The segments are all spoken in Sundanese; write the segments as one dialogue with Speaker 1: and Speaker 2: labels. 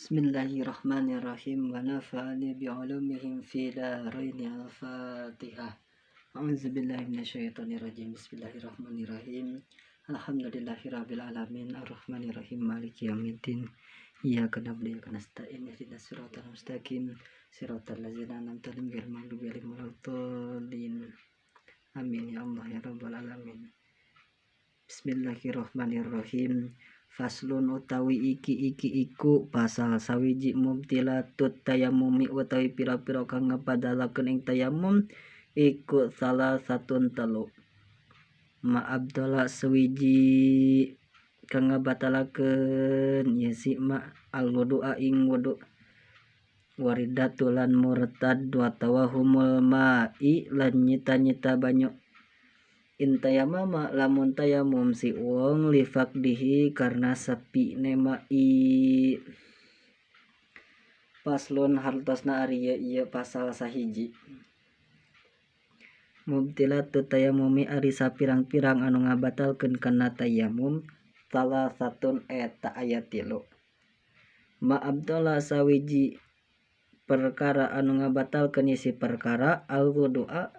Speaker 1: Bismillahirrahmanirrahim. Wa nafa'ani bi'ulumihim fi daraini. Al-Fatihah. A'udzubillahi minasyaitonirrajim. Bismillahirrahmanirrahim. Alhamdulillahirabbil alamin arrahmanirrahim maliki yaumiddin. Iyyaka na'budu wa iyyaka nasta'in ihdinas siratal mustaqim siratal ladzina an'amta 'alaihim ghairil maghdubi 'alaihim waladdallin. Amin ya Allah ya rabbal alamin. Bismillahirrahmanirrahim. Faslun utawi iki iki iku pasal sawiji. Mubtilatut tayammumi utawi pira-pira kang ngabatalakeun ing tayamum iku salasatun telu. Ma abtala sawiji kang ngabatalakeun ieu si ma al wudu'a ing wudu, wariddatu lan murtad, wa tawahumul ma'i lan nyita-nyita banyu. In tayamama lamun tayamum si wong, li faqdihi karena sepine ma'i. Faslun hartosna ari ieu ieu pasal sahiji. Mubtilatut tayammumi ari sapirang-pirang anu ngabatalkeun kana tayamum, salasatun eta aya tilu. Ma abtala sawiji perkara anu ngabatalkeun si perkara al wudu'a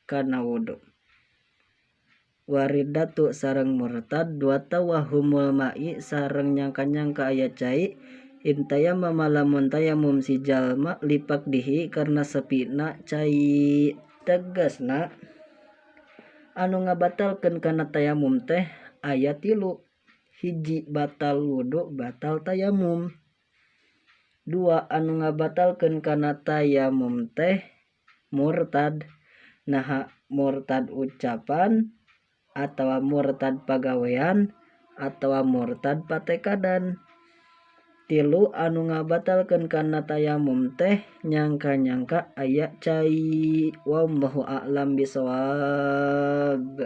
Speaker 1: kana wudu, wariddatu sareng murtad, wa tawahumul ma'i sareng nyangka-nyangka aya cai. In tayammama lamun tayamum si jalma, li faqdihi karena sepina cai. Tegasna anu ngabatalkeun kana tayamum teh aya tilu: hiji, batal wudu, batal tayamum; dua, anu ngabatalkeun kana tayamum teh murtad, naha murtad ucapan atawa murtad pagawean atawa murtad patekadan; tilu, anu ngabatalkeun kana tayamum teh nyangka-nyangka aya cai. Wallahu a'lam bisawab.